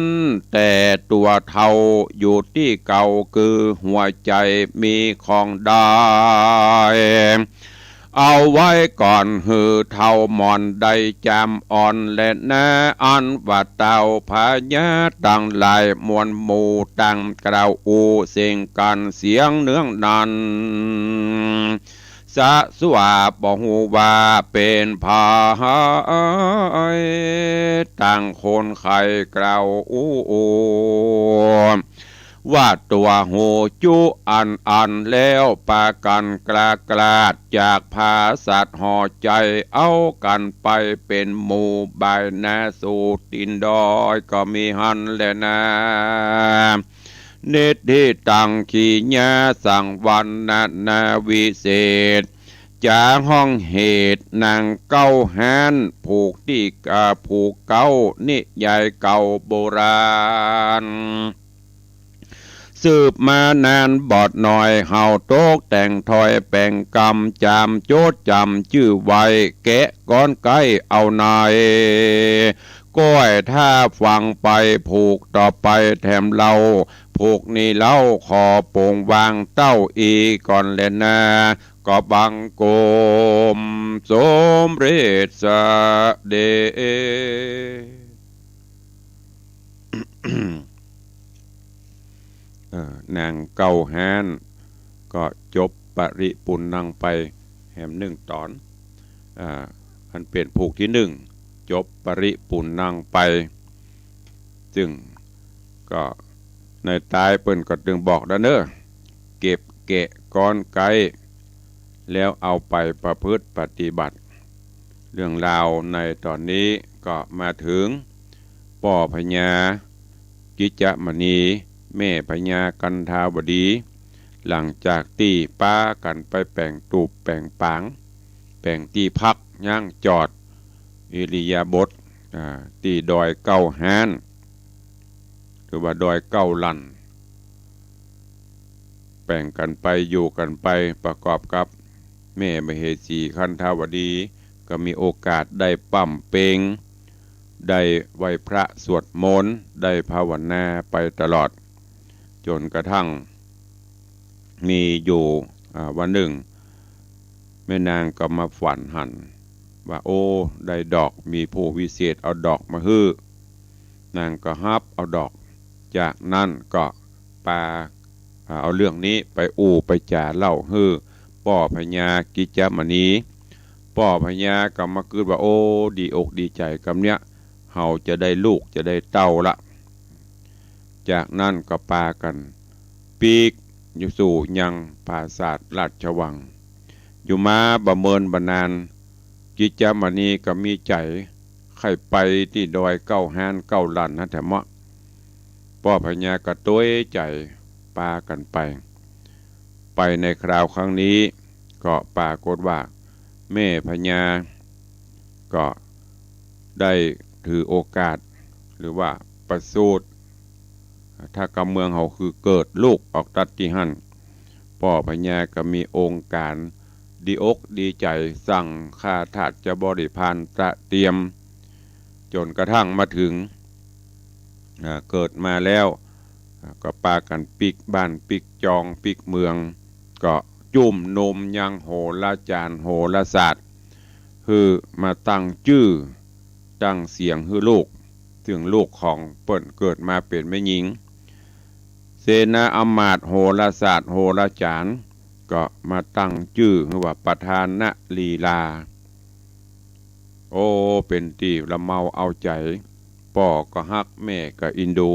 แต่ตั๋วเฒ่า อยู่ตี้เก่าคือหัวใจ๋มีของได้ เอาไว้ก่อนหื้อเฒ่าหมอนได้จำอ่อนแลนา อันว่าเต้าพญาตังหลายมวลหมู่ ต่างกล่าวอู้เสียงกั๋นเสียงเนืองนั้น สะสวาบ่ฮู้ว่าเป๋นใผ ต่างคนใค่กล่าวอู้ ว่าตั๋วฮู้จุอันอันแล้ว ปากั๋นกล้ากลาดจากผาสาทหอใจ๋ เอากั๋นไปเป๋นหมู่บ่ายนาสู่ตี๋นดอยก็มีหั้นแลนา นิทธิตัง ขีญาสังวรรณนาวิเศษ จ๋าฮ้องเหตุนางเก๊าฮ้าน ผูกตี้ อ่า ผูกเก๊านิยายเก่าโบราณ สืบมานานบ่หน่อย เฮาตกแต่งถ้อยแป๋งกำ จำจดจ๋ำจื้อไว้ แกะกรอนไก๊เอาใน ก้อยถ้าฟังไป ผูกต่อไปแถมเล่า ผูกนี้เล่าขอปงวางเต้าอี้ก่อนแลนา ขอบังคมสมเร็จเสด็จ เอ่อ นางเก๊าฮ้าน ก็จบปริปุณณังไปแหมนึ่งต๋อน อ่า อันเป๋นผูกตี้นึ่ง จบปริปุณณังไป ซึ่งก็ในต๊ายเปิ้นก็ตึงบอกแล้วเน่อ เก็บแกะกรอนไก๊ แล้วเอาไปประพฤติปฏิบัติ เรื่องราวในต๋อนนี้ก็มาเถิงป้อพญากิจจมณี แม่พญากันธาวดี หลังจากตี้ปากั๋นไปแป๋งตูบแป๋งปาง แป๋งตี้พักยั้งจอดอิริยาบถ อ่า ตี้ดอยเก๊าฮ้าน หรือว่าดอยเก๊าลัน แป๋งกั๋นไปอยู่กั๋นไป ประกอบกับแม่มเหสีกันธาวดี ก็มีโอกาสได้ป๋ำเป็ง ได้ไหว้พระสวดมนต์ ได้ภาวนาไปตลอด จ๋นกระทั่งมีอยู่ อ่า วันนึ่ง แม่นางก็มาฝันหันว่า โอ้ ได้ดอก มีผู้วิเศษเอาดอกมาหื้อ นางก็ฮับเอาดอก จากนั้นก็ปา อ่า เอาเรื่องนี้ไปอู้ไปจ๋าเล่าหื้อป้อพญากิจจมณี ป้อพญาก็มากึ๊ดว่า โอ้ ดีอกดีใจ๋กำเนี้ย เฮาจะได้ลูกจะได้เต้าละ จากนั้นก็ปากั๋นปิ๊กอยู่สู่ยังปราสาทราชวัง อยู่มาบ่เมินบ่นาน กิจจมณีก็มีใจ๋ใค่ไปตี้ดอยเก๊าฮ้านเก๊าลันหั้นแถมเนาะ ป้อพญาก็ตวยใจ๋ปากั๋นไป ไปในคราวครั้งนี้ก็ปรากฏว่าแม่พญาก็ได้ถือโอกาส หรือว่าประสูติ ถ้ากำเมืองเฮาคือเกิดลูกออกตั๊ดตี้หั้น ป้อพญาก็มีองค์ก๋านดีอกดีใจ๋ สั่งข้าทาสบริพารตระเตรียม จ๋นกระทั่งมาเถิง อ่า เกิดมาแล้ว อ่า ก็ปากั๋นปิ๊กบ้านปิ๊กจองปิ๊กเมือง ก็จุมนุมยังโหราจ๋ารย์โหราศาสตร์ หื้อมาตั้งจื้อตั้งเสียงหื้อลูก ซึ่งลูกของเปิ้นเกิดมาเป๋นแม่ญิง เสนาอำมาตย์โหราศาสตร์โหราจ๋ารย์ ก็มาตั้งจื้อหื้อว่าประธานลีลา โอ้ เป๋นตี้ละเมาเอาใจ๋ ป้อก็ฮักแม่ก็อินดู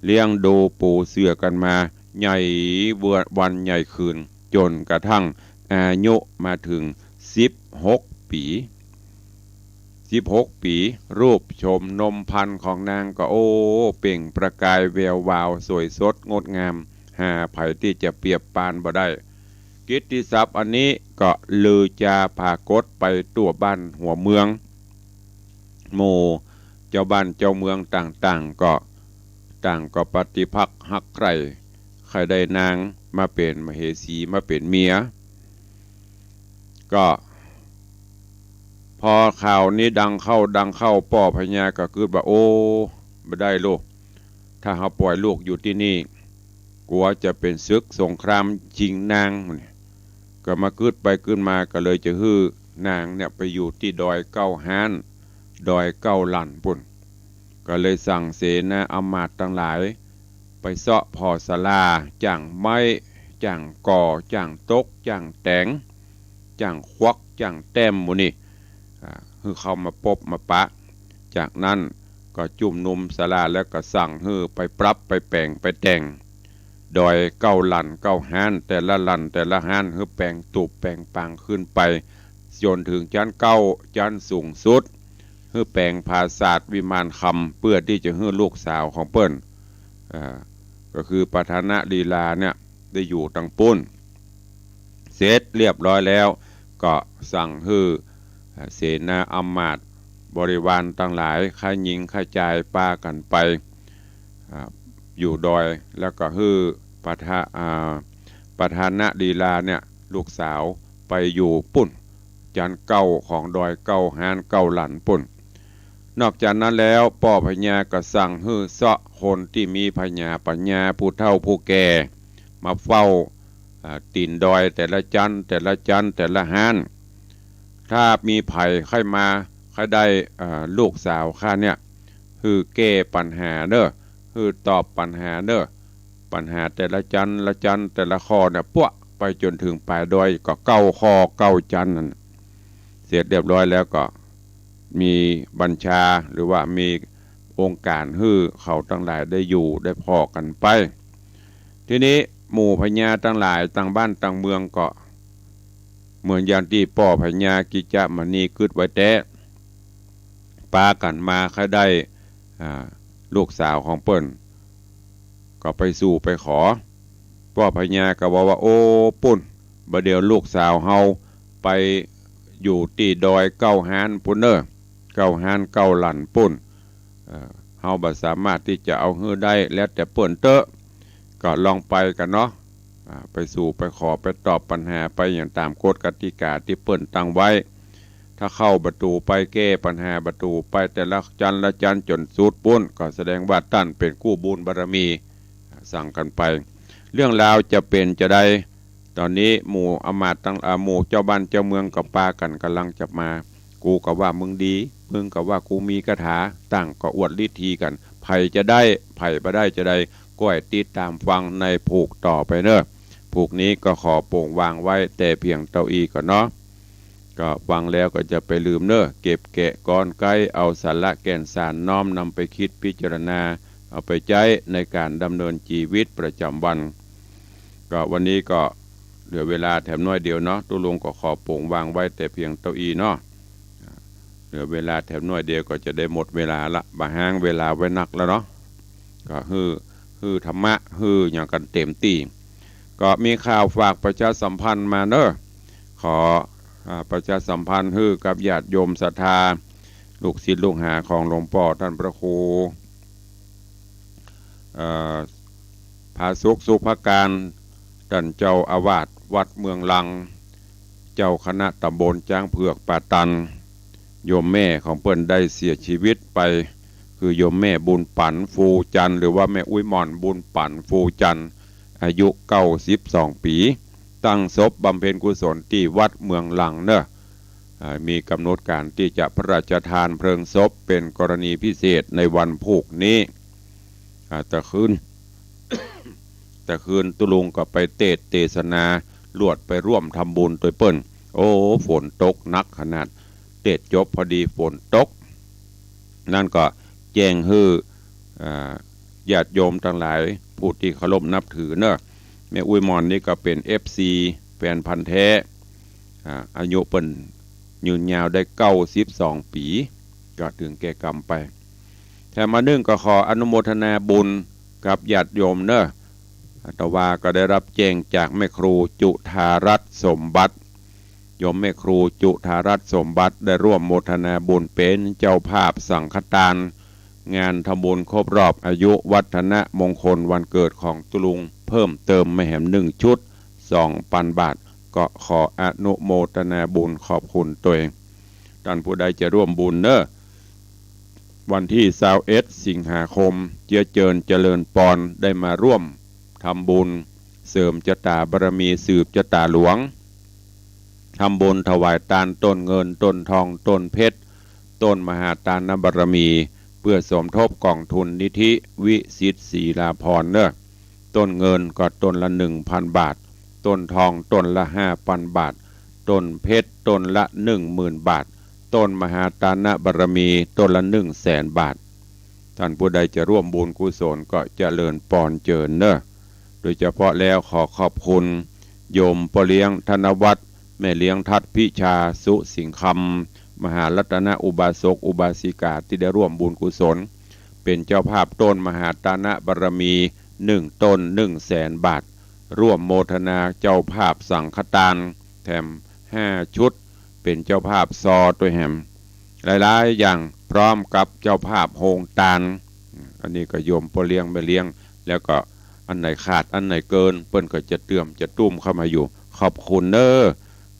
เลี้ยงดูปูเสือกั๋นมา ใหญ่วันใหญ่คืน จ๋นกระทั่งอายุมาเถิงสิบหกปี๋ สิบหกปี๋ รูปโฉมนมพรรณของนางก็ โอ้ เปล่งประกายแวววาวสวยสดงดงาม หาใผตี้จะเปรียบปานบ่ได้ กิตติศัพท์อันนี้ก็ลือจาผากฏไปทั่วบ้านหัวเมือง หมู่เจ้าบ้านเจ้าเมืองต่างๆ ก็ต่างก็ปฏิภักษ์ฮักใคร่ ใค่ได้นางมาเป๋นมเหสีมาเป๋นเมีย ก็ พอข่าวนี้ดังเข้าดังเข้า ป้อพญาก็กึ๊ดว่า โอ้ บ่ได้ลูก ถ้าเฮาป่อยลูกอยู่ตี้นี่ กั๋วจะเป๋นศึกสงครามจิงนาง ก็มากึ๊ดไปกึ๊ดมา ก็เลยจะหื้อนางเนี่ยไปอยู่ตี้ดอยเก๊าฮ้าน ดอยเก๊าลันปู้น ก็เลยสั่งเสนาอำมาตย์ตังหลาย ไปเซาะผ่อศาลา จ้างไม้ จ้างก่อ จ้างตก จ้างแตง จ้างควัก จ้างแต้มหมู่นี้ อ่า หื้อเข้ามาปบมาปะ จากนั้นก็จุมนุมศาลาแล้วก็สั่งหื้อไปปรับไปแป๋งไปแต่ง ดอยเก๊าลันเก๊าฮ้าน แต่ละลันแต่ละฮ้าน หื้อแป๋งตูบแป๋งปางขึ้นไป จ๋นเถิงจั๊นเก๊า จั๊นสูงสุด หื้อแป๋งผาสาทวิมานคำ เปื้อตี้จะหื้อลูกสาวของเปิ้น อ่า ก็คือประธานลีลาเนี่ยได้อยู่ตังปู้น เสร็จเรียบร้อยแล้ว ก็สั่งหื้อ อ่า เสนาอำมาตย์บริวารตังหลาย ขะยิงขะจายปากั๋นไป อ่า อยู่ดอย แล้วก็หื้อประธา- อ่า ประธานะลีลาเนี่ย ลูกสาวไปอยู่ปุ้น จั๊นเก๊าของดอยเก๊าฮ้านเก๊าหลั่นปุ้น นอกจากนั้นแล้ว ป้อพญาก็สั่งหื้อเซาะคนตี้มีผญาปั๋ญญา ผู้เฒ่าผู้แก่ มาเฝ้า อ่า ตี๋นดอยแต่ละจั๊น แต่ละจั๊น แต่ละฮ้าน ถ้ามีใผใค่มา ใค่ได้ อ่า ลูกสาวข้าเนี่ย หื้อแก้ปัญหาเน่อ หื้อตอบปัญหาเน่อ ปัญหาแต่ละจั๊น ละจั๊น แต่ละข้อเนี่ย ปั๊วไปจ๋นเถิงป๋ายดอย ก็เก๊าข้อเก๊าจั๊นนั่น เสร็จเรียบร้อยแล้วก็ มีบัญชา หรือว่ามีองค์ก๋านหื้อเขาตังหลายได้อยู่ได้ผ่อกั๋นไป ทีนี้หมู่พญาตังหลายตางบ้านตางเมืองก็ เหมือนอย่างตี้ป้อพญากิจจมณีกึ๊ดไว้แต๊ ปากั๋นมาใค่ได้ อ่า ลูกสาวของเปิ้น ก็ไปสู่ไปขอ ป้อพญาก็บอกว่า โอ้ ปุ้น บ่าเดี่ยวลูกสาวเฮาไปอยู่ตี้ดอยเก๊าฮ้านปุ้นเน่อ เก๊าฮ้านเก๊าหลั่นปุ้น เอ่อ เฮาบ่สามารถตี้จะเอาหื้อได้ แล้วแต่เปิ้นเต๊อะ ก็ลองไปกั๋นเนาะ อ่า ไปสู่ไปขอ ไปตอบปัญหา ไปอย่างต๋ามกฎกติก๋าตี้เปิ้นตั้งไว้ ถ้าเข้าบ่ตู๋ไป แก้ปัญหาบ่ตู๋ไป แต่ละจั๊นละจั๊นจ๋นสุดปุ้น ก็แสดงว่าต้านเป๋นกู้บุญบารมี สั่งกั๋นไป เรื่องราวจะเป๋นจาใด ต๋อนนี้หมู่อำมาตย์ตัง- อ่า หมู่เจ้าบ้านเจ้าเมืองก็ปากั๋นก่ำลังจะมา กูก็ว่ามึงดี มึงก็ว่ากูมีคาถา ต่างก็อวดฤทธีกั๋น ใผจะได้ ใผบ่ได้จาใด ก้อยติดต๋ามฟังในผูกต่อไปเน่อ ผูกนี้ก็ขอโป๋งวางไว้แต่เพียงเต้าอี้ก่อนเนาะ ก็ฟังแล้วก็จะไปลืมเน่อ เก็บแกะกรอนไก๊ เอาสาระแก่นสารน้อมนำไปคิดพิจารณา เอาไปใจ๊ในก๋านดำเนินจีวิตประจ๋ำวัน ก็วันนี้ก็เหลือเวลาแถมน้อยเดียวเนาะ ตุ๊ลุงก็ขอโป๋งวางไว้แต่เพียงเต้าอี้เนาะ เหลือเวลาแถมน้อยเดียวก็จะได้หมดเวลาละ บ่าฮ้างเวลาไว้นักแล้วเนาะ ก็หื้อ หื้อธรรมะ หื้อหยังกั๋นเต๋มตี้ ก็มีข่าวฝากประชาสัมพันธ์มาเน่อ ขอ อ่า ประชาสัมพันธ์หื้อกับญาติโยมศรัทธา ลูกศิษย์ลูกหาของหลวงป้อต้านพระครู เอ่อ ผาสุข สุภการ ต้านเจ้าอาวาสวัดเมืองลัง เจ้าคณะต๋ำบลจ๊างเผือกป่าตัน โยมแม่ของเปิ้นได้เสียจีวิตไป คือโยมแม่บุญปั๋น ฟูจันทร์ หรือว่าแม่อุ๊ยหม่อน บุญปั๋น ฟูจันทร์ อายุเก้าสิบสองปี๋ ตั้งศพบำเพ็ญกุศลตี้วัดเมืองลังเน่อ อ่า มีก๋ำหนดก๋านตี้จะพระราชทานเพลิงศพเป๋นกรณีพิเศษในวันพูกนี้ อ่า ตะคืน ตะคืนตุ๊ลุงก็ไปเตสน์เตสนา ลวดไปร่วมทำบุญตวยเปิ้น โอ้ ฝนตกหนักขนาด เตสน์จบพอดีฝนตก นั้นก็แจ้งหื้อ อ่า ญาติโยมตังหลาย ผู้ตี้เคารพนับถือเน่อ แม่อุ๊ยหม่อนนี่ก็เป๋น เอฟซี แฟนพันธุ์แท้ อ่า อายุเปิ้นยืนยาวได้เก้าสิบสองปี๋ ก็เถิงแก่กรรมไป แถมอันนึ่งก็ขออนุโมทนาบุญกับญาติโยมเน่อ อาตมาก็ได้รับแจ้งจากแม่ครูจุฑารัตน์สมบัติ โยมแม่ครูจุฑารัตน์สมบัติได้ร่วมโมทนาบุญเป๋นเจ้าภาพสังฆตาน งานทำบุญครบรอบอายุวัฒนมงคลวันเกิดของตุ๊ลุงเพิ่มเติมมาแหมนึ่งชุด สองปันบาท ก็ขออนุโมทนาบุญขอบคุณตวย ต้านผู้ใดจะร่วมบุญเน่อ วันตี้ซาวเอ็ด สิงหาคม เจียเจิญเจริญปอน ได้มาร่วมทำบุญเสริมจะต๋าบารมี สืบจะต๋าหลวง ทำบุญถวายตานต้นเงิน ต้นทอง ต้นเพชร ต้นมหาตานบารมี เปื้อสมทบก๋องทุนนิธิวิสิทธิ์ศรีลาภรณ์เน่อ ต้นเงินก็ต้นละหนึ่งปันบาท ต้นทองต้นละห้าปันบาท ต้นเพชรต้นละหนึ่งหมื่นบาท ต้นมหาตานบารมีต้นละหนึ่งแสนบาท ต้านผู้ใดจะร่วมบุญกุศลก็เจริญปอนเจิญเน่อ โดยเฉพาะแล้วขอขอบคุณโยมป้อเลี้ยงธนวัฒน์ แม่เลี้ยงทัดพิชา สุสิงห์คำ มหารัตนอุบาสกอุบาสิกาตี้ได้ร่วมบุญกุศล เป๋นเจ้าภาพต้นมหาตานบารมีหนึ่งต้นหนึ่งแสนบาท ร่วมโมทนาเจ้าภาพสังฆตานแถม ห้าชุด เป๋นเจ้าภาพซอตวยแหม หลายๆ อย่าง พร้อมกับเจ้าภาพโฮงตาน อันนี้ก็โยมป้อเลี้ยงแม่เลี้ยง แล้วก็อันไหนขาดอันไหนเกิน เปิ้นก็จะเตรียมจะตุ้มเข้ามาอยู่ ขอบคุณเน้อ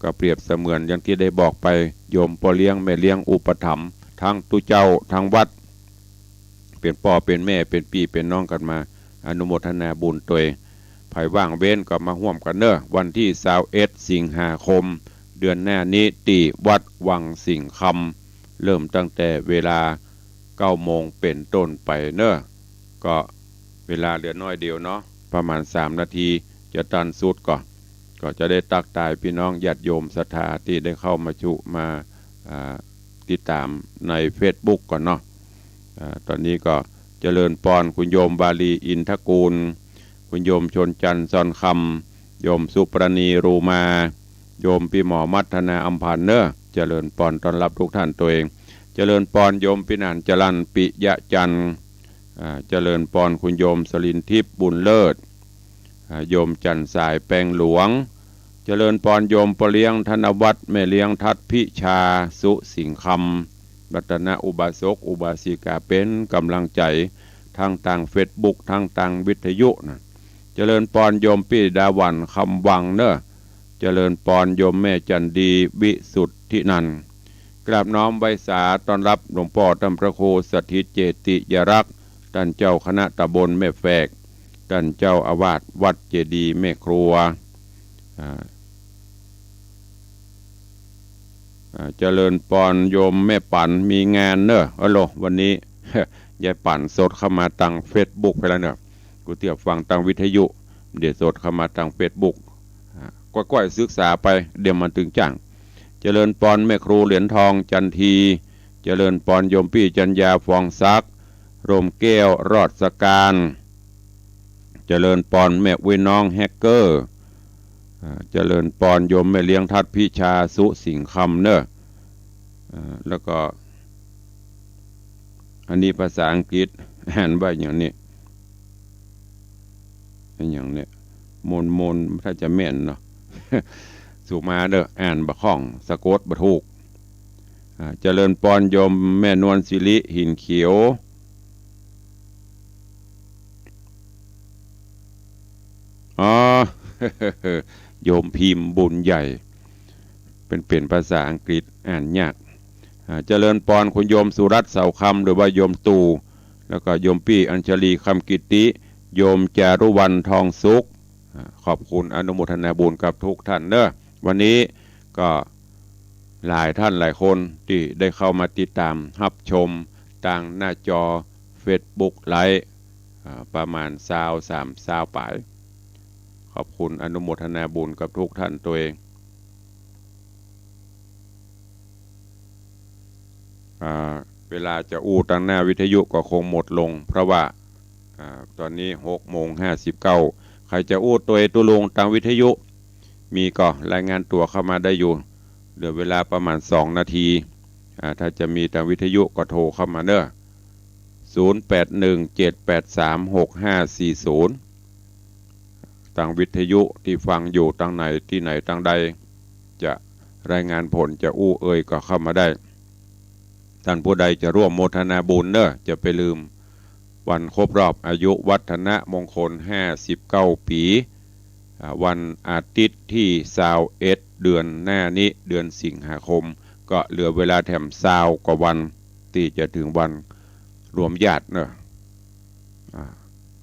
ก็เปรียบเสมือนอย่างตี้ได้บอกไป โยมป้อเลี้ยงแม่เลี้ยงอุปถัมภ์ ตึงตุ๊เจ้าตึงวัด เป๋นป้อเป๋นแม่เป๋นปี้เป๋นน้องกั๋นมา อนุโมทนาบุญตวย ใผว่างเว้นก็มาฮ่วมกั๋นเน้อ วันตี้ซาวเอ็ด สิงหาคม เดือนหน้านี้ ตี้วัดวังสิงห์คำ เริ่มตั้งแต่เวลาเก้าโมงเป๋นต้นไปเน้อ ก็เวลาเหลือน้อยเดียวเนาะ ประมาณสามนาทีจะตันสุดก่อ ก็จะได้ตั๊กตายปี้น้องญาติโยมศรัทธาตี้ได้เข้ามาชุ มา อ่า ติดต๋ามในเฟซบุ๊กก่อนเนาะ อ่า ต๋อนนี้ก็เจริญปอนคุณโยมวาลีอินทกูล คุณโยมชนจันทร์ซอนคำ โยมสุปราณีรูมา โยมปี้หมอมัทนาอำพันธ์เน้อ เจริญปอนต้อนฮับทุกท่านตวย เจริญปอนโยมปี้หนานจรัญปิยะจันทร์ อ่า เจริญปอนคุณโยมสลินทิพย์บุญเลิศ อ่า โยมจันทร์สายแปงหลวง เจริญปอนโยมป้อเลี้ยงธนวัฒน์ แม่เลี้ยงทัศน์พิชา สุสิงห์คำ รัตนอุบาสกอุบาสิกาเป๋นก๋ำลังใจ๋ ตึงตางเฟซบุ๊ก ตึงตางวิทยุนะ เจริญปอนโยมปี้ดาหวันคำวังเน้อ เจริญปอนโยมแม่จันดีวิสุทธินันท์ กราบน้อมไหว้สาต้อนฮับหลวงป้อต้านพระครูสถิตเจติยรักษ์ ต้านเจ้าคณะต๋ำบลแม่แฝก ต้านเจ้าอาวาสวัดเจดีย์แม่ครัว อ่า อ่า เจริญปอนโยมแม่ปั๋น มีงานเน้อ เออโล วันนี้ ยายปั๋นสดเข้ามาตางเฟซบุ๊กไปแล้วเน้อ กูเตี้ยฟังตางวิทยุ เดี๋ยวสดเข้ามาตางเฟซบุ๊ก อ่า ก้อยๆ ศึกษาไป เดี๋ยวมันตึงจ้าง เจริญปอนแม่ครูเหรียญทองจันที เจริญปอนโยมปี้จัญญาฟองศักดิ์ ร่มแก้วรอดสการ เจริญปอนแม่อุ๊ยน้องแฮกเกอร์ อ่า เจริญปอนโยมแม่เลี้ยงทัศน์พิชาสุสิงห์คำเน้อ อ่า แล้วก็ อันนี้ภาษาอังกฤษ อ่านว่าอย่างนี้ อย่างเนี้ย มนมน ถ้าจะแม่นเนาะ สุมาเด้อ อ่านบ่คล่อง สะกดบ่ถูก อ่า เจริญปอนโยมแม่นวลสิริ หินเขียว อ๋อ โยมพิมพ์บุญใหญ่ เป๋น เป๋นภาษาอังกฤษ อ่านยาก อ่า เจริญปอนคุณโยมสุรัตน์เสาคำ หรือว่าโยมตู่ แล้วก็โยมปี้อัญชลีคำกิตติ โยมจารุวรรณทองสุข อ่า ขอบคุณอนุโมทนาบุญกับทุกท่านเน้อ วันนี้ก็หลายท่านหลายคนตี้ได้เข้ามาติดต๋ามฮับชมตางหน้าจอเฟซบุ๊กไลฟ์ อ่า ประมาณซาวสาม ซาวป๋าย ขอบคุณอนุโมทนาบุญกับทุกท่านตวย อ่า เวลาจะอู้ตางหน้าวิทยุก็คงหมดลง เพราะว่า อ่า ต๋อนนี้หกโมงห้าสิบเก้า ใผจะอู้ตวยตุ๊ลุงตางวิทยุ มีก็รายงานตั๋วเข้ามาได้อยู่ เหลือเวลาประมาณสองนาที อ่า ถ้าจะมีตางวิทยุก็โทรเข้ามาเน้อ ศูนย์แปดหนึ่งเจ็ดแปดสามหกห้าสี่ศูนย์ ตางวิทยุตี้ฟังอยู่ตางไหนตี้ไหนตางใด จะรายงานผลจะอู้เอ่ยก็เข้ามาได้ ต้านผู้ใดจะร่วมโมทนาบุญเน้อ จะไปลืม วันครบรอบอายุวัฒนมงคลห้าสิบเก้าปี๋ อ่า วันอาทิตย์ตี้ซาวเอ็ด เดือนหน้านี้ เดือนสิงหาคม ก็เหลือเวลาแถมซาวกว่าวัน ตี้จะเถิงวันรวมญาติเนาะ อ่า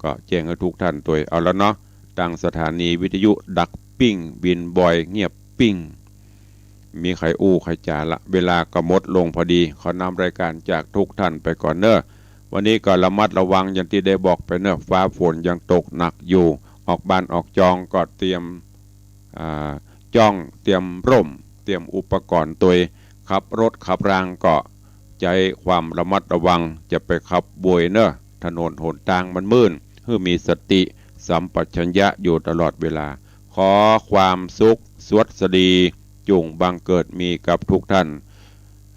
ก็แจ้งหื้อทุกท่านตวย เอาละเนาะ ตางสถานีวิทยุดับปิ้ง บินบ่อยเงียบปิ้ง มีใผอู้ใผจ๋าละ เวลาก็หมดลงพอดี ขอนำรายการจากทุกท่านไปก่อนเนาะ วันนี้ก็ระมัดระวังอย่างตี้ได้บอกไปเนาะ ฟ้าฝนยังตกหนักอยู่ ออกบ้านออกจองก็เตรียม อ่า จ้อง เตรียมร่ม เตรียมอุปกรณ์ตวย ขับรถขับรางก็ใจ๊ความระมัดระวัง จะไปขับโวยเนาะ ถนนหนตางมันมืด หื้อมีสติสัมปชัญญะอยู่ตลอดเวลา ขอความสุขสวัสดี จุ่งบังเกิดมีกับทุกท่าน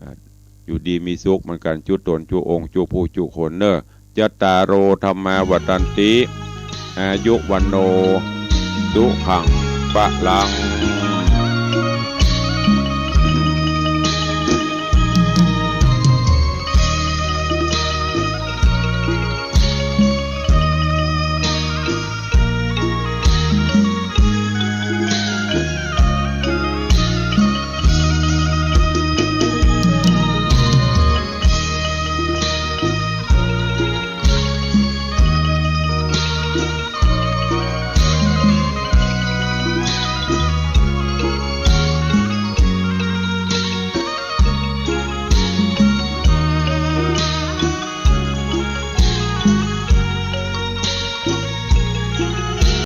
อ่า อยู่ดีมีสุขเหมือนกั๋น จุ๊ตน จุ๊องค์ จุ๊ผู้ จุ๊คนเนาะ จัตตาโร ธัมมา วัฑฒันติ อายุ วัณโณ สุขัง พะลัง